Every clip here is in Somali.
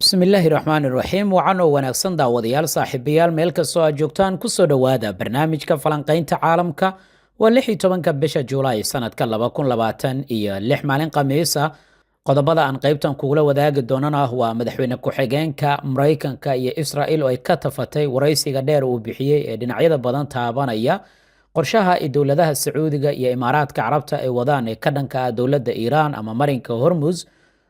Bismillaahi raxmaani raxiim. Wacan oo wanaagsan, daawadayaal, saaxiibayaal, meel kastoo aad joogtaan, kusoo dhowaada barnaamijka falanqaynta caalamka. Waa 16-ka bisha Juulaay sanadka 2026, maalin Khamiis ah. Qodobada aan qaybtan kugula wadaagi doonana waa madaxweyne ku-xigeenka Maraykanka iyo Israel oo ay ka tafatay waraysiga dheer uu bixiyey ee dhinacyada badan taabanaya, qorshaha ay dowladaha Sacuudiga iyo Imaaraadka Carabta ay wadaan ee ka dhanka ah dowladda Iiraan ama marinka Hormuz.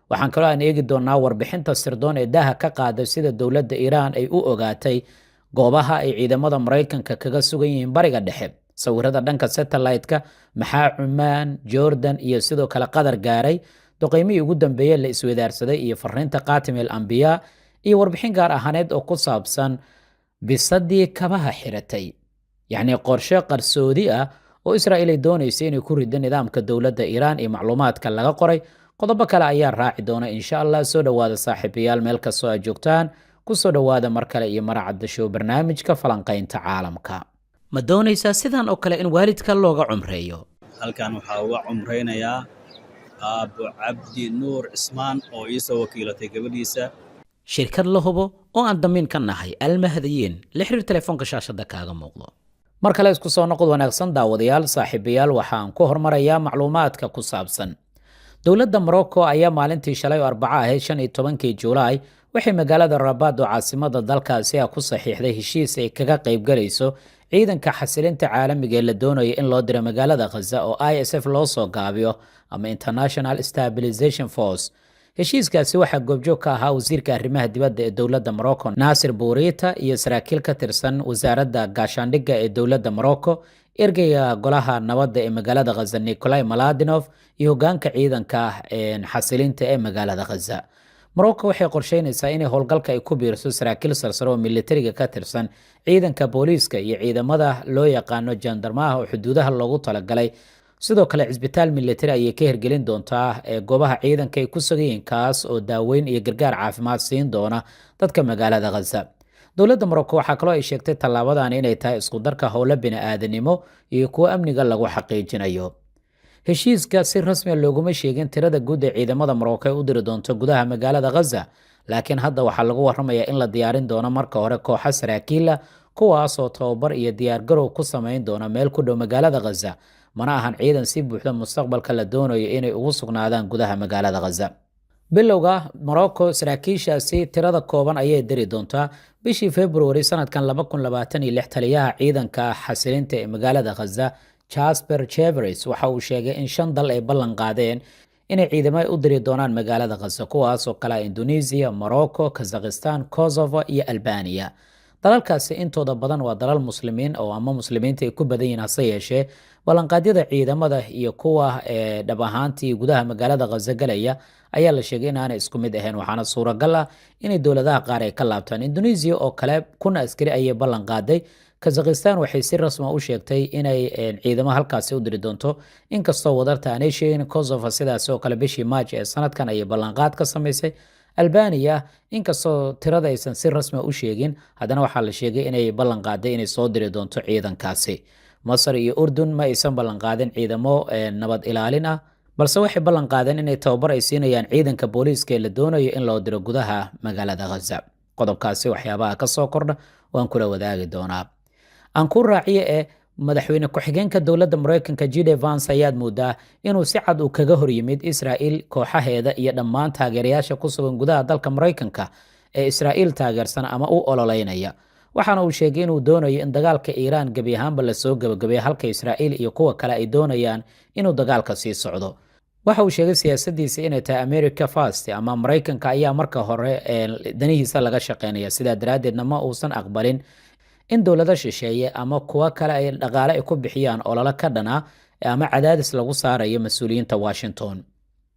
Waxaan kaloo aan eegi doonaa warbixinta sirdoon ee daaha ka qaaday sida dowladda Iiraan ay u ogaatay goobaha ay ciidamada Maraykanka kaga sugan yihiin Bariga Dhexe, sawirada dhanka satellite-ka, maxaa Cumaan, Jordan iyo sidoo kale Qatar gaaray, duqeymihii ugu dambeeyey la isweydaarsaday iyo fariinta Qaatim el Ambiyaa, iyo warbixin gaar ahaaneed oo ku saabsan bisadii kabaha xiratay, yacni qorshe qarsoodi ah oo Israa'iil ay doonaysa inay ku rido nidaamka dowladda Iiraan iyo macluumaadka laga qoray. Qodobo kale ayaa raaci doona, insha Allah. Soo dhowaada, saaxiibayaal, meel kastoo aad joogtaan, kusoo dhowaada mar kale iyo Maracadda Show, barnaamijka falanqaynta caalamka. Ma doonaysaa sidan oo kale in waalidka looga cumreeyo? Halkan waxaa uga cumraynayaa Aabbo Cabdi Nuur Cismaan oo ii soo wakiilatay gabadhiisa. Shirkad la hubo oo aan damiin ka nahay, Almahdiyiin. La xiriir telefoonka shaashada kaaga muuqdo. Mar kale isku soo noqod wanaagsan, daawadayaal, saaxiibayaal. Waxaan ku hormarayaa macluumaadka ku saabsan dowladda Morocco ayaa maalintii shalay oo Arbaco ahayd, 15-kii Juulaay, waxay magaalada Rabaad oo caasimada dalkaasi ah ku saxiixday heshiis ay kaga qaybgalayso ciidanka xasilinta caalamiga ee la doonayo in loo diro magaalada Khaza, oo ISF loo soo gaabiyo ama International Stabilization Force. Heshiiskaasi waxaa goobjoog ka ahaa wasiirka arrimaha dibadda ee dowladda Morocco, Naasir Buuriita, iyo saraakiil ka tirsan wasaaradda gaashaandhigga ee dowladda Morocco, ergeyga golaha nabadda ee magaalada Khaza, Nikolai Maladinov, iyo hogaanka ciidanka xasilinta ee magaalada Khaza. Morocco waxay qorsheynaysaa inay howlgalka ay ku biirso saraakiil sarsare oo militariga ka tirsan, ciidanka booliiska iyo ciidamada loo yaqaano jandarmaha oo xuduudaha loogu talagalay. Sidoo kale cisbitaal militari ayay ka hirgelin doontaa ee goobaha ciidanka ay ku sugan yihiin, kaas oo daaweyn iyo gargaar caafimaad siin doona dadka magaalada Khaza. Dowladda Morocco waxaa kaloo ay sheegtay tallaabadan inay tahay isku darka howlo bini-aadanimo iyo kuwo amniga lagu xaqiijinayo. Heshiiska si rasmiya looguma sheegin tirada guud ee ciidamada Morocco ay u diri doonto gudaha magaalada Khaza, laakiin hadda waxaa lagu waramayaa in la diyaarin doono marka hore kooxo saraakiila, kuwaasoo tababar iyo diyaargarow ku samayn doona meel ku dhow magaalada Khaza. Mana ahan ciidan si buuxda mustaqbalka la doonayo inay ugu sugnaadaan gudaha magaalada Khaza. Bilowga, Morocco saraakiishaasi tirada kooban ayay diri doontaa. Bishii February sanadkan 2026, taliyaha ciidanka xasilinta ee magaalada Khaza, Jasper Jevers, waxa uu sheegay in shan dal ay ballan qaadeen inay ciidamo u diri doonaan magaalada Khaza, kuwaasoo kale ah Indonesia, Morocco, Kazakhistan, Kosovo iyo Albania. Dalalkaasi intooda badan waa dalal Muslimiin oo ama Muslimiinta ay ku badan yihiin. Hase yeeshee, ballanqaadyada ciidamada iyo kuwa dhab ahaantii gudaha magaalada Khaza galaya ayaa la sheegay inaanay isku mid ahayn, waxaana suuragal ah inay dowladaha qaar ay ka laabtaan. Indonesia oo kale 1000 askari ayay ballan qaaday. Kazakhistan waxay si rasma u sheegtay inay ciidamo halkaasi u diri doonto, inkastoo wadarta aanay sheegin. Kosovo sidaas oo kale bishii Maaj ee sanadkan ayay ballanqaad ka samaysay. Albania, inkastoo tirada aysan si rasmi u sheegin, haddana waxaa la sheegay inay ballan qaaday inay soo diri doonto ciidankaasi. Masar iyo Urdun ma aysan ballan qaadin ciidamo nabad ilaalin ah, balse waxay ballan qaadeen inay tababar ay siinayaan ciidanka booliiska ee la doonayo in loo diro gudaha magaalada Khaza. Qodobkaasi waxyaabaha ka soo kordha waan kula wadaagi doonaa. Aan ku raaciye ee madaxweyne ku-xigeenka dowladda Maraykanka, J D Vance, ayaad moodaa inuu si cad uu kaga hor yimid Israa'iil, kooxaheeda iyo dhammaan taageerayaasha ku sugan gudaha dalka Maraykanka ee Israa'iil taageersan ama u ololeynaya. Waxaana uu sheegay inuu doonayo in dagaalka Iiraan gebi ahaanba lasoo gebagabeeyo, halka Israa'iil iyo kuwa kale ay doonayaan inuu dagaalka sii socdo. Waxa uu sheegay siyaasadiisa inay tahay America First, ama Maraykanka ayaa marka hore danihiisa laga shaqeynaya. Sidaa daraaddeedna ma uusan aqbalin in dowlado shisheeye ama kuwo kale ay dhaqaale ay ku bixiyaan ololo ka dhana ama cadaadis lagu saarayo mas-uuliyiinta Washington.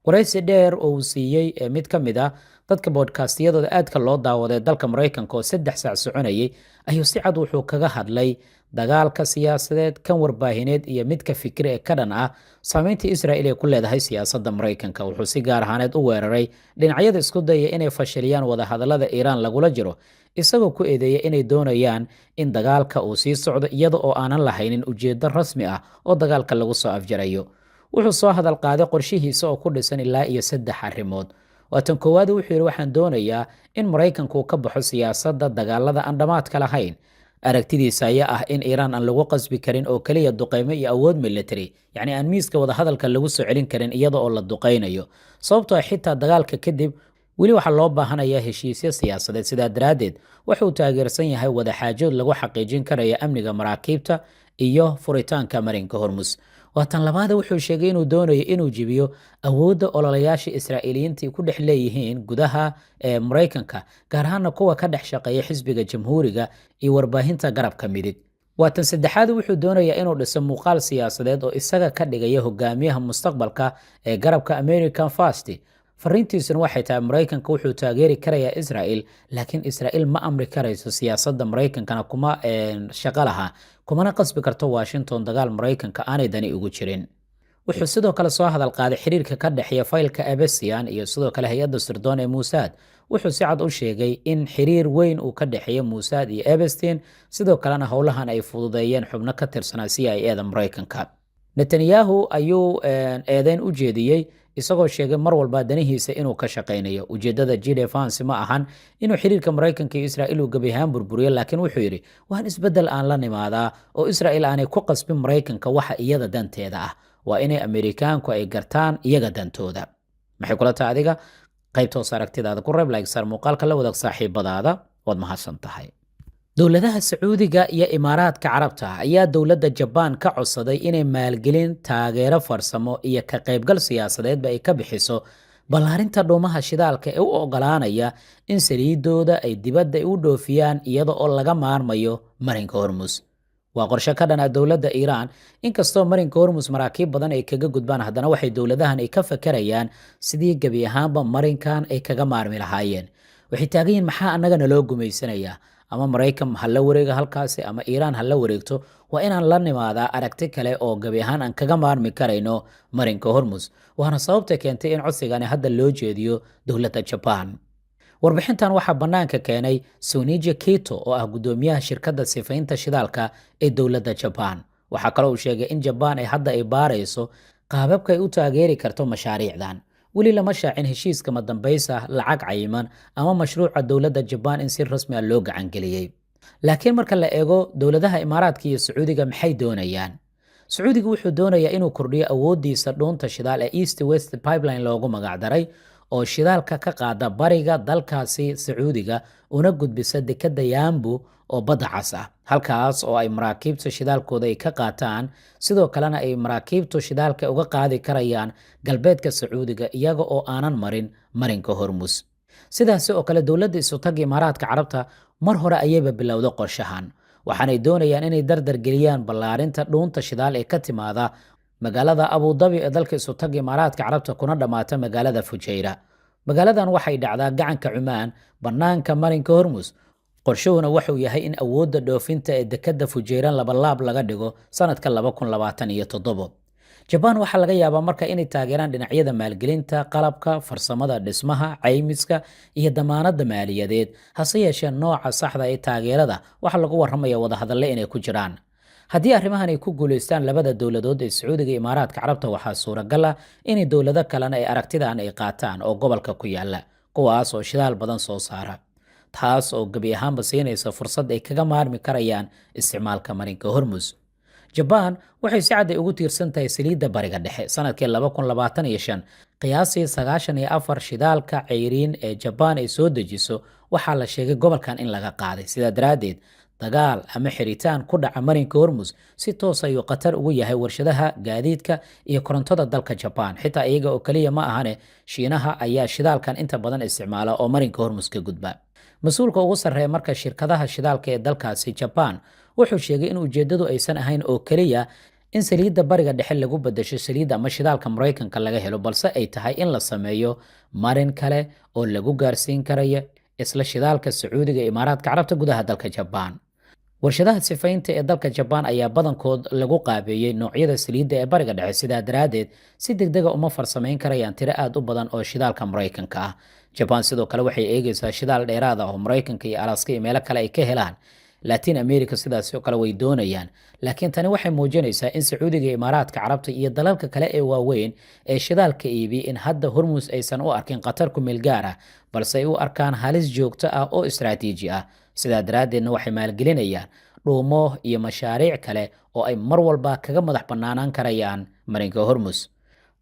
Waraysi dheer oo uu siiyey mid ka mid ah dadka bodkastiyadooda aadka loo daawaday dalka Maraykanka oo 3 saac soconayay ayuu si cad wuxuu kaga hadlay dagaalka siyaasadeed, kan warbaahineed iyo midka fikir ee ka dhan ah saameynta Israel ay ku leedahay siyaasadda Maraykanka. Wuxuu si gaar ahaaneed u weeraray dhinacyada isku daya inay fashiliyaan wadahadalada Iiraan lagula jiro, isagoo ku eedeeyay inay doonayaan in dagaalka uu sii socdo iyada oo aanan lahaynin ujeedo rasmi ah oo dagaalka lagu soo afjarayo. Wuxuu soo hadal qaaday qorshihiisa oo ku dhisan ilaa iyo saddex arrimood. Waa tan koowaad, wuxuu yidhi: waxaan doonayaa in Maraykanku uu ka baxo siyaasadda dagaalada aan dhammaadka lahayn. Aragtidiisa ayaa ah in Iiraan aan lagu qasbi karin oo keliya duqeymo iyo awood military, yacni aan miiska wadahadalka lagu soo celin karin iyada oo la duqeynayo, sababtoo ah xitaa dagaalka kadib weli waxaa loo baahanayaa heshiisyo siyaasadeed. Sidaa daraaddeed wuxuu taageersan yahay wadaxaajood lagu xaqiijin karayo amniga maraakiibta iyo furitaanka marinka Hormus. Waa tan labaada, wuxuu sheegay inuu doonayo inuu jibiyo awoodda ololayaasha Israa'iiliyiinta ay ku dhex leeyihiin gudaha ee Maraykanka, gaar ahaana kuwa ka dhex shaqeeya xisbiga Jamhuuriga iyo warbaahinta garabka midig. Waa tan saddexaad, wuxuu doonayaa inuu dhiso muuqaal siyaasadeed oo isaga ka dhigaya hogaamiyaha mustaqbalka ee garabka American First. Fariintiisuna waxay tahay: Maraykanka wuxuu taageeri karayaa Israel, laakiin Israel ma amri karayso siyaasadda Maraykankana, kuma shaqo laha, kumana qasbi karto Washington dagaal Maraykanka aanay dani ugu jirin. Wuxuu sidoo kale soo hadal qaaday xiriirka ka dhexeeya faylka Epstein iyo sidoo kale hay-adda sirdoon ee Mossad. Wuxuu si cad u sheegay in xiriir weyn uu ka dhexeeyo Mossad iyo Epstein, sidoo kalena howlahan ay fududeeyeen xubno ka tirsanaa CIA da Maraykanka. Netanyahu ayuu eedeyn u jeediyey, isagoo sheegay mar walba danihiisa inuu ka shaqaynayo. Ujeedada JD Vance ma ahan inuu xiriirka Maraykanka iyo Israa'iil uu gebi ahaan burburiyo, laakiin wuxuu yidhi waan isbeddel aan la nimaadaa oo Israa'iil aanay ku qasbin Maraykanka waxa iyada danteeda ah. Waa inay Amerikaanku ay gartaan iyaga dantooda. Maxay kula tahay adiga? Qaybta hoos aragtidaada ku reeb, like saar muuqaalka, la wadaag saaxiibadaada. Waad mahadsan tahay. Dowladaha Sacuudiga iyo Imaaraadka Carabta ayaa dowladda Jabaan ka codsaday inay maalgelin, taageero farsamo iyo ka qaybgal siyaasadeedba ay ka bixiso ballaarinta dhuumaha shidaalka ee u ogolaanaya in saliidooda ay dibadda u dhoofiyaan iyada oo laga maarmayo marinka Hormus. Waa qorshe ka dhan ah dowladda Iiraan. Inkastoo marinka Hormus maraakiib badan ay kaga gudbaan, haddana waxay dowladahan ay ka fakarayaan sidii gebi ahaanba marinkan ay kaga maarmi lahaayeen. Waxay taagan yihiin: maxaa annagana loo gumaysanayaa? Ama Maraykan ha la wareega halkaasi ama Iiraan ha la wareegto, waa inaan la nimaadaa aragti kale oo gebi ahaan aan kaga maarmi karayno marinka Hormus. Waana sababta keentay in codsigani hadda loo jeediyo dowladda Jabaan. Warbixintan waxaa bannaanka keenay Shunichi Kito, oo ah guddoomiyaha shirkadda sifaynta shidaalka ee dowladda Jabaan. Waxaa kaloo uu sheegay in Jabaan ay hadda ay baarayso qaababka ay u taageeri karto mashaariicdan. Weli lama shaacin heshiiska madambaysa, lacag cayiman ama mashruuca dowladda Jabaan in si rasmi ah loo gacangeliyey. Laakiin marka la eego dowladaha Imaaraadka iyo Sacuudiga, maxay doonayaan? Sacuudiga wuxuu doonayaa inuu kordhiyo awoodiisa dhuunta shidaal ee East West Pipeline loogu magacdaray, oo shidaalka ka qaada bariga dalkaasi Sacuudiga una gudbisa dekadda Yaambu oo Badda Cas ah, halkaas oo ay maraakiibta shidaalkooda ay ka qaataan. Sidoo kalena ay maraakiibtu shidaalka uga qaadi karayaan galbeedka Sacuudiga iyaga oo aanan marin marinka Hormus. Sidaasi oo kale dowladda Isutaga Imaaraadka Carabta mar hore ayayba bilowda qorshahan, waxaanay doonayaan inay dardar geliyaan ballaarinta dhuunta shidaal ee ka timaada magaalada Abudabi ee dalka Isutaga Imaaraadka Carabta kuna dhammaata magaalada Fujayra. Magaaladan waxay dhacdaa gacanka Cumaan, bannaanka marinka Hormus. Qorshuhuna wuxuu yahay in awoodda dhoofinta ee dekadda Fujayran labalaab laga dhigo sanadka 2027. Jabaan waxaa laga yaabaa marka inay taageeraan dhinacyada maalgelinta, qalabka, farsamada dhismaha, caymiska iyo damaanadda maaliyadeed. Hase yeeshee nooca saxda ee taageerada waxaa lagu warramaya wadahadalle inay ku jiraan. Haddii arrimahan ay ku guulaystaan labada dowladood ee Sacuudiga iyo Imaaraadka Carabta, waxaa suuragal ah inay dowlado kalena ay aragtidan ay qaataan oo gobolka ku yaala, kuwaas oo shidaal badan soo saara, taas oo gebi ahaanba siinaysa fursad ay kaga maarmi karayaan isticmaalka marinka Hormus. Jabaan waxay si cad ay ugu tiirsan tahay saliidda Bariga Dhexe. Sanadkii 2025 qiyaasii 94 shidaalka ceyriin ee Jabaan ay soo dejiso waxaa la sheegay gobolkan in laga qaaday. Sidaa daraaddeed dagaal ama xiritaan ku dhaca marinka Hormus si toos ayuu khatar ugu yahay warshadaha, gaadiidka iyo korontada dalka Jabaan. Xitaa iyaga oo keliya ma ahane, Shiinaha ayaa shidaalkan inta badan isticmaala oo marinka Hormus ka gudba. Mas-uulka ugu sarreeya marka shirkadaha shidaalka ee dalkaasi Jabaan wuxuu sheegay in ujeeddadu aysan ahayn oo keliya in saliidda Bariga Dhexe lagu bedesho saliidda ama shidaalka Maraykanka laga helo, balse ay tahay in la sameeyo marin kale oo lagu gaarsiin karaya isla shidaalka Sacuudiga ee Imaaraadka Carabta gudaha dalka Jabaan. Warshadaha sifaynta ee dalka Jabaan ayaa badankood lagu qaabeeyey noocyada saliidda ee Bariga Dhexe. Sidaa daraaddeed si degdega uma farsamayn karayaan tiro aad u badan oo shidaalka Maraykanka ah. Jabaan sidoo kale waxay eegaysaa shidaal dheeraad ah oo Maraykanka iyo Alaska iyo meelo kale ay ka helaan. Latin America sidaasi oo kale way doonayaan. Laakiin tani waxay muujinaysaa in Sacuudiga, Imaaraadka Carabta iyo dalalka kale ee waaweyn ee shidaalka iibiya in hadda Hormus aysan u arkin khatar ku meel gaar ah, balse ay u arkaan halis joogto ah oo istaraatiiji ah. Sidaa daraaddeedna waxay maalgelinayaan dhuumo iyo mashaariic kale oo ay mar walba kaga madax bannaanaan karayaan marinka Hormus.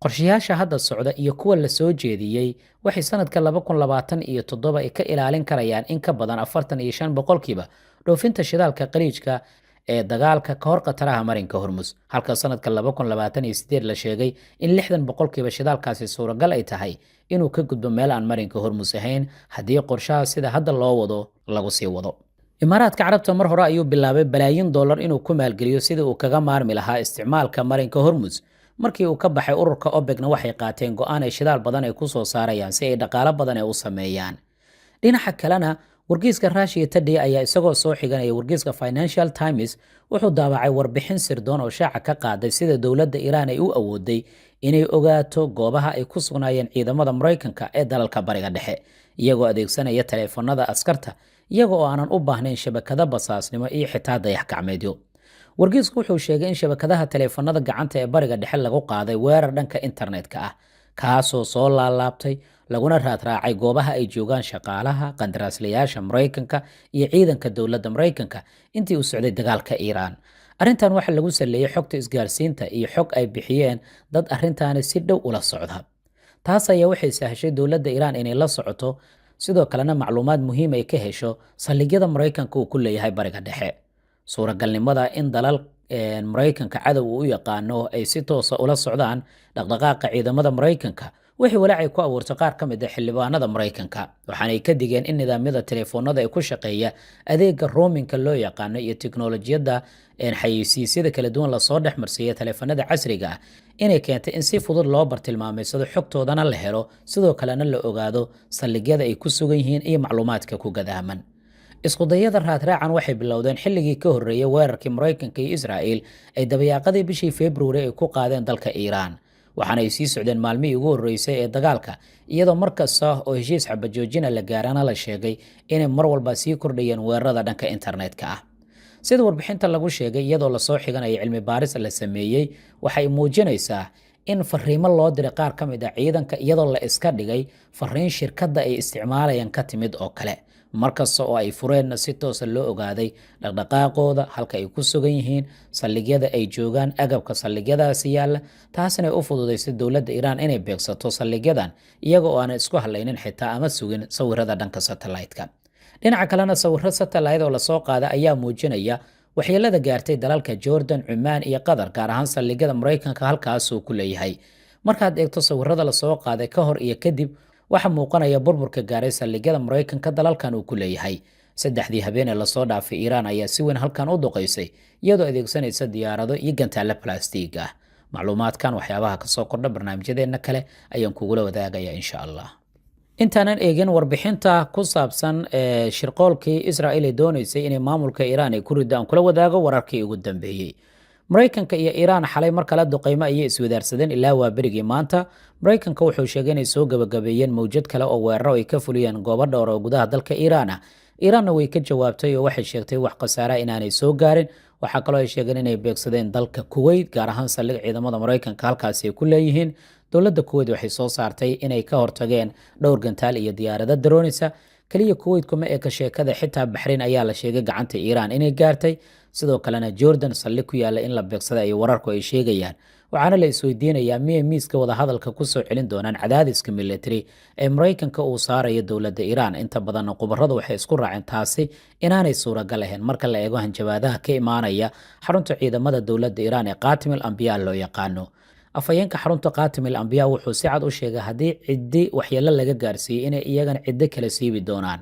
Qorshayaasha hadda socda iyo kuwa la soo jeediyey waxay sanadka 2027 ay ka ilaalin karayaan in ka badan 45% dhoofinta shidaalka Qaliijka ee dagaalka ka hor khataraha marinka Hormus, halka sanadka 2028 la sheegay in 60% shidaalkaasi suuragal ay tahay inuu ka gudbo meel aan marinka Hormus ahayn, haddii qorshaha sida hadda loo wado lagu sii wado. Imaaraadka Carabta mar hore ayuu bilaabay balaayin dollar inuu ku maalgeliyo sidii uu kaga maarmi lahaa isticmaalka marinka Hormus. Markii uu ka baxay ururka OPEC-na, waxay qaateen go-aan ay shidaal badan ay ku soo saarayaan si ay dhaqaalo badan ay u sameeyaan. Dhinaca kalena, wargeyska Russia Today ayaa isagoo soo xiganaya wargeyska Financial Times wuxuu daabacay warbixin sirdoon oo shaaca ka qaaday sida dowladda Iiraan ay u awooday inay ogaato goobaha ay ku sugnaayeen ciidamada Maraykanka ee dalalka Bariga Dhexe, iyagoo adeegsanaya taleefanada askarta, iyaga oo aanan u baahnayn shabakado basaasnimo iyo xitaa dayax gacmeedyo. Wargeysku wuxuu sheegay in shabakadaha taleefanada gacanta ee Bariga Dhexe lagu qaaday weerar dhanka internetka ah, kaasoo soo laalaabtay, laguna raadraacay goobaha ay joogaan shaqaalaha qandaraaslayaasha Maraykanka iyo ciidanka dowladda Maraykanka intii uu socday dagaalka Iiraan. Arrintan waxaa lagu saleeyey xogta isgaarsiinta iyo xog ay bixiyeen dad arrintaani si dhow ula socda. Taas ayaa waxay sahashay dowladda Iiraan inay la socoto, sidoo kalena macluumaad muhiim ay ka hesho saldhigyada Maraykanka uu ku leeyahay Bariga Dhexe. Suuragalnimada in dalal Maraykanka cadow uu u yaqaano ay si toosa ula socdaan dhaqdhaqaaqa ciidamada Maraykanka waxay walaacay ku abuurtay qaar ka mid ah xildhibaanada Maraykanka, waxaanay ka digeen in nidaamyada telefoonada ee ku shaqeeya adeega roaming-ka loo yaqaano iyo tiknolojiyadda xayeysiisyada kala duwan lasoo dhex marsiiya telefoonada casriga ah inay keentay in si fudud loo bartilmaameysado, xogtoodana la helo, sidoo kalena la ogaado saldhigyada ay ku sugan yihiin iyo macluumaadka ku gadaaman. Iskudayada raadraacan waxay bilowdeen xilligii ka horreeyay weerarkii Maraykanka iyo Israa'il ay dabayaaqadii bishii Februari ay ku qaadeen dalka Iiraan, waxaana ay sii socdeen maalmihii ugu horreysay ee dagaalka, iyadoo mar kasta oo heshiis xabajoojina la gaarana la sheegay inay mar walba sii kordhayeen weerarada dhanka internetka ah. Sida warbixinta lagu sheegay, iyadoo lasoo xiganayo cilmi baaris la sameeyey, waxay muujinaysaa in fariimo loo diray qaar ka mid ah ciidanka, iyadoo la iska dhigay fariin shirkadda ay isticmaalayaan ka timid oo kale. Markasta oo ay fureenna, si toosa loo ogaaday dhaqdhaqaaqooda, halka ay ku sugan yihiin, saldhigyada ay joogaan, agabka saldhigyadaasi yaalla. Taasina ay u fududaysay dowladda Iiraan inay beegsato saldhigyadan, iyaga oo aanan isku hadlaynin xitaa ama sugin sawirada dhanka satellite-ka. Dhinaca kalena, sawiro satellite oo lasoo qaaday ayaa muujinaya waxyeelada gaartay dalalka Jordan, Cumaan iyo Qatar, gaar ahaan saldhigyada Maraykanka halkaasuu ku leeyahay. Markaad eegto sawirada lasoo qaaday ka hor iyo kadib, waxaa muuqanaya burburka gaaray saldhigyada Maraykanka dalalkan uu ku leeyahay. Saddexdii habeenee lasoo dhaafay, Iiraan ayaa si weyn halkan u duqaysay, iyadoo adeegsanaysa diyaarado iyo gantaallo balastiig ah. Macluumaadkan waxyaabaha kasoo kordha barnaamijyadeenna kale ayaan kugula wadaagaya, insha Allah. Intaanan eegin warbixinta ku saabsan shirqoolkii Israel ay dooneysay inay maamulka Iiraan ay ku riddo, aan kula wadaago wararkii ugu dambeeyey. Maraykanka iyo Iiraan xalay mar kale duqeymo ayay iswadaarsadeen ilaa waa berigii maanta. Maraykanka wuxuu sheegay inay soo gabagabeeyeen mawjad kale oo weeraro ay ka fuliyeen goobo dhowr oo gudaha dalka Iiraan ah. Iiraanna way ka jawaabtay oo waxay sheegtay wax khasaara inaanay soo gaarin. Waxaa kaloo ay sheegeen inay beegsadeen dalka Kuwait, gaar ahaan saldhig ciidamada Maraykanka halkaasi ay ku leeyihiin. Dowladda Kuwait waxay soo saartay inay ka hortageen dhowr gantaal iyo diyaarado daroonisa. Keliya Kuwait kuma eka sheekada, xitaa Baxrayn ayaa la sheegay gacanta Iiraan inay gaartay. Sidoo kalena Jordan saldhig ku yaalla in la beegsaday ay wararku ay sheegayaan. Waxaana la isweydiinayaa, miyay miiska wadahadalka kusoo celin doonaan cadaadiska military ee Maraykanka uu saarayo dowladda Iiraan? Inta badanna khubaradu waxay isku raaceen taasi inaanay suuragal ahayn, marka la eego hanjabaadaha ka imaanaya xarunta ciidamada dowladda Iiraan ee Qaatimil Ambiya loo yaqaano. Afhayeenka xarunta Qaatimil Ambiya wuxuu si cad u sheegay haddii ciddi waxyeelo laga gaarsiiyey inay iyagana ciddo kale siibi doonaan,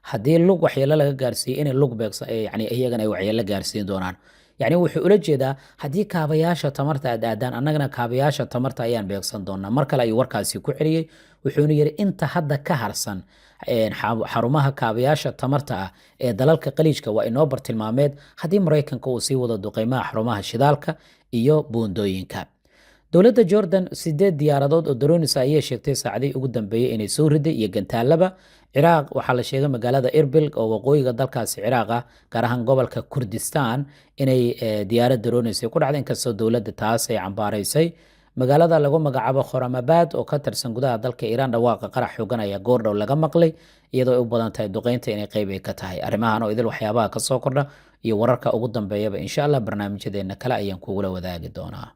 haddii lug waxyeelo laga gaarsiiyey inay lug beegsa, yani iyagana ay waxyeelo gaarsiin doonaan. Yacni wuxuu ula jeedaa, haddii kaabayaasha tamarta aad aadaan, annagana kaabayaasha tamarta ayaan beegsan doonaa. Mar kale ayuu warkaasi ku celiyey, wuxuuna yidhi inta hadda ka harsan xarumaha kaabayaasha tamarta ah ee dalalka Qaliijka waa inoo bartilmaameed, haddii Maraykanka uu sii wado duqeymaha xarumaha shidaalka iyo buundooyinka. Dowladda Jordan 8 diyaaradood oo drones ayay sheegtay saacadihii ugu dambeeyey inay soo riday iyo gantaalaba. Ciraaq waxaa la sheegay magaalada Erbil oo waqooyiga dalkaasi Ciraaq ah, gaar ahaan gobolka Kurdistan, inay diyaarad drones ay ku dhacday, inkastoo dowladda taas ay cambaaraysay. Magaalada lagu magacaabo Khoramabad oo ka tirsan gudaha dalka Iiraan, dhawaaqa qarax xoogan ayaa goordhow laga maqlay, iyadoo ay u badan tahay duqeynta inay qeyb ay ka tahay. Arrimahan oo idil, waxyaabaha kasoo kordha iyo wararka ugu dambeeyaba, insha Allah barnaamijyadeena kale ayaan kugula wadaagi doonaa.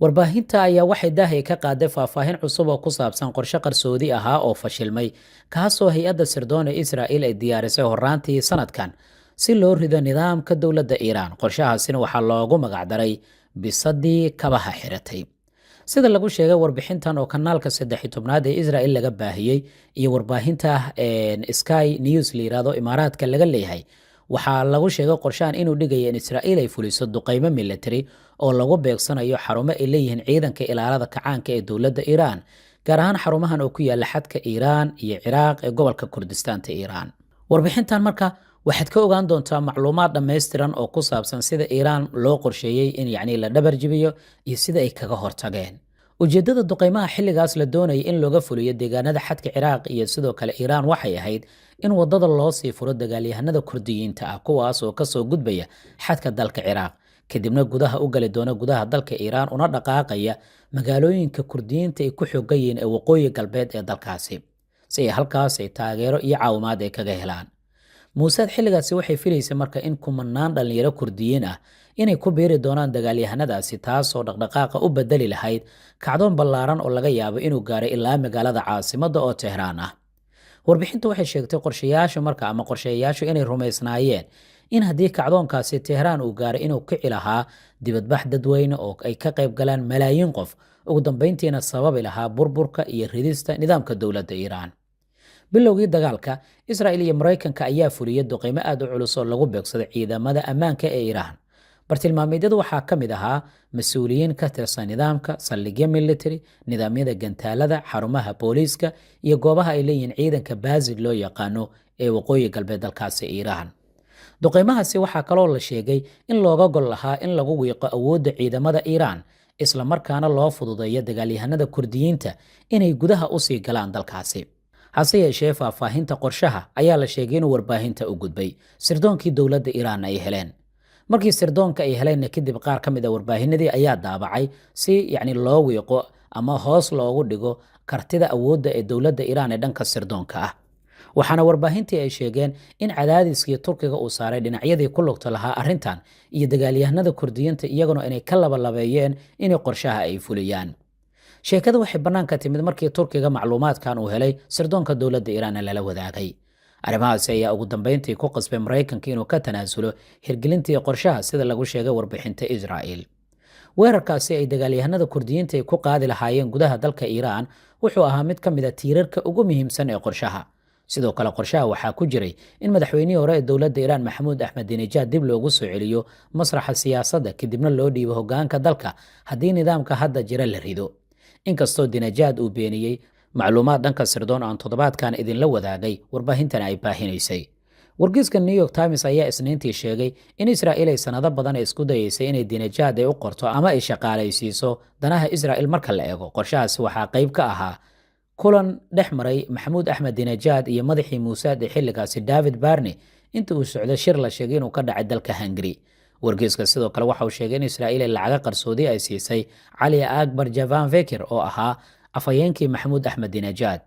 Warbaahinta ayaa waxay daahay ka qaaday faahfaahin cusub oo ku saabsan qorshe qarsoodi ahaa oo fashilmay, kaasoo hay-adda sirdoon ee Israa'il ay diyaarisay horaantii sanadkan si loo rido nidaamka dowladda Iiraan. Qorshahaasina waxaa loogu magacdaray bisadii kabaha xiratay. Sida lagu sheegay warbixintan oo kanaalka 13aad ee Israel laga baahiyey iyo warbaahinta Sky News la yirahdo Imaaraadka laga leeyahay, waxaa lagu sheegay qorshahan inuu dhigaya in Israa'iil ay fuliso duqaymo military oo lagu beegsanayo xarumo ay leeyihiin ciidanka ilaalada kacaanka ee dowladda Iiraan, gaar ahaan xarumahan oo ku yaala xadka Iiraan iyo Ciraaq ee gobolka Kurdistaanta Iiraan. Warbixintan marka waxaad ka ogaan doontaa macluumaad dhammaystiran oo ku saabsan sida Iiraan loo qorsheeyey in yacni la dhabar jibiyo iyo sida ay kaga hortageen. Ujeeddada duqaymaha xilligaas la doonayay in looga fuliyo deegaanada xadka Ciraaq iyo sidoo kale Iiraan waxay ahayd in waddada loo sii furo dagaalyahanada Kurdiyiinta ah, kuwaas oo kasoo gudbaya xadka dalka Ciraaq, kadibna gudaha u gali doona gudaha dalka Iiraan, una dhaqaaqaya magaalooyinka Kurdiyiinta ay ku xoogan yihiin ee waqooyi galbeed ee dalkaasi, si ay halkaas ay taageero iyo caawimaad ay kaga helaan. Muusaad xilligaasi waxay filaysay marka in kumanaan dhallinyaro Kurdiyiin ah inay ku biiri doonaan dagaalyahanadaasi, taasoo dhaqdhaqaaqa u bedeli lahayd kacdoon ballaaran oo laga yaabo inuu gaaray ilaa magaalada caasimadda oo Tehraan ah. Warbixintu waxay sheegtay qorshayaashu marka ama qorshayaashu inay rumaysnaayeen in haddii kacdoonkaasi Tehraan uu gaaray, inuu kici lahaa dibadbax dadweyne oo ay ka qayb galaan malaayiin qof, ugu dambeyntiina sababi lahaa burburka iyo ridista nidaamka dowladda Iiraan. Bilowgii dagaalka, Israel iyo Maraykanka ayaa fuliyey duqeymo aad u culus oo lagu beegsaday ciidamada ammaanka ee Iiraan. Bartilmaameedyadu waxaa ka mid ahaa mas-uuliyiin ka tirsan nidaamka, saldhigyo military, nidaamyada gantaalada, xarumaha booliiska iyo goobaha ay leeyihiin ciidanka Baasij loo yaqaano ee waqooyi galbeed dalkaasi Iiraan. Duqeymahaasi waxaa kaloo la sheegay in looga gol lahaa in lagu wiiqo awoodda ciidamada Iiraan, isla markaana loo fududeeyo dagaalyahanada Kurdiyiinta inay gudaha usii galaan dalkaasi. Hase yeeshee, faahfaahinta qorshaha ayaa la sheegay inuu warbaahinta u gudbay, sirdoonkii dowladda Iiraan ay heleen. Markii sirdoonka ay heleenna kadib, qaar ka mid a warbaahinadii ayaa daabacay si yacni loo wiiqo ama hoos loogu dhigo kartida awoodda ee dowladda Iiraan ee dhanka sirdoonka ah. Waxaana warbaahintii ay sheegeen in cadaadiskii Turkiga uu saaray dhinacyadii ku lugta lahaa arrintan iyo dagaalyahanada Kurdiyiinta iyaguna inay ka labalabeeyeen inay qorshaha ay fuliyaan. Sheekada waxay bannaanka timid markii Turkiga macluumaadkan uu helay, sirdoonka dowladda Iiraanna lala wadaagay. Arrimahaasi ayaa ugu dambeyntii ku qasbay Maraykanka inuu ka tanaasulo hirgelintii qorshaha, sida lagu sheegay warbixinta Israa'il. Weerarkaasi ay dagaalyahanada Kurdiyiinta ay ku qaadi lahaayeen gudaha dalka Iiraan wuxuu ahaa mid ka mid a tiirarka ugu muhiimsan ee qorshaha. Sidoo kale, qorshaha waxaa ku jiray in madaxweynihii hore ee dowladda Iiraan, Maxamuud Axmedinijaad, dib loogu soo celiyo masraxa siyaasadda, kadibna loo dhiibo hogaanka dalka haddii nidaamka hadda jira la rido, inkastoo Dinajaad uu beeniyey macluumaad dhanka sirdoon aan toddobaadkan idinla wadaagay, warbaahintana ay baahinaysay. Wargeyska New York Times ayaa Isniintii sheegay in Israa'iil ay sanado badan isku dayeysay inay Dinajaad ay u qorto ama ay shaqaalaysiiso danaha Israa'il marka la eego. Qorshahaasi waxaa qayb ka ahaa kulan dhex maray Maxamuud Axmed Dinajaad iyo madaxii Muusaad ee xilligaasi, David Barney, inta uu socdo shir la sheegay inuu ka dhacay dalka Hungary. Wargeyska sidoo kale waxa uu sheegay in Israa'iil ay lacaga qarsoodi ay siisay Cali Akbar Javan Fekir oo ahaa afhayeenkii Maxamuud Axmed Dinajaad.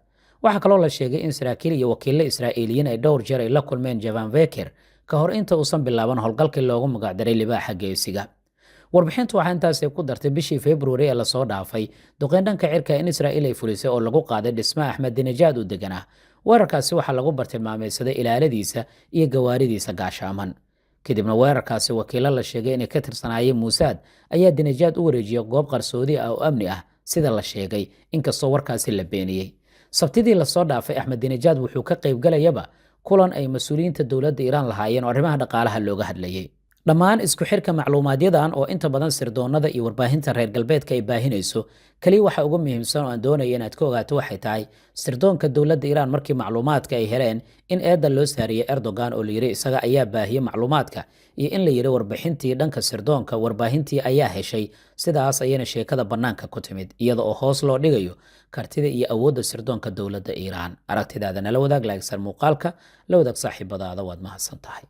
Waxaa kaloo la sheegay in saraakiil iyo wakiillo Israa'iiliyiin ay dhowr jeer ay la kulmeen Javan Fekir ka hor inta uusan bilaaban howlgalkii loogu magacdaray Libaaxa Geesiga. Warbixintu waxaa intaasi ku dartay bishii Februari ee lasoo dhaafay duqeyn dhanka cirka in Israa'iil ay fulisay oo lagu qaaday dhismaha Axmed Dinajaad uu deganaa. Weerarkaasi waxaa lagu bartilmaameysaday ilaaladiisa iyo gawaaridiisa gaashaaman. Kadibna weerarkaasi, wakiilo la sheegay inay ka tirsanaayeen Muusaad ayaa Dinajaad u wareejiyey goob qarsoodi ah oo amni ah, sida la sheegay, inkastoo warkaasi la beeniyey. Sabtidii lasoo dhaafay, Axmed Dinajaad wuxuu ka qaybgalayaba kulan ay mas-uuliyiinta dowladda Iiraan lahaayeen oo arrimaha dhaqaalaha looga hadlayay. Dhammaan isku xirka macluumaadyadan oo inta badan sirdoonnada iyo warbaahinta reer galbeedka ay baahinayso, kaliya waxa ugu muhiimsan oo aan doonaya inaad ka ogaato waxay tahay sirdoonka dowladda Iiraan markii macluumaadka ay heleen in eedda loo saariyey Erdogan oo la yidhi isaga ayaa baahiyey macluumaadka, iyo in la yidhi warbixintii dhanka sirdoonka warbaahintii ayaa heshay. Sidaas ayayna sheekada bannaanka ku timid, iyada oo hoos loo dhigayo kartida iyo awoodda sirdoonka dowladda Iiraan. Aragtidaada nala wadaag, like saar muuqaalka, la wadaag saaxiibadaada. Waad mahadsan tahay.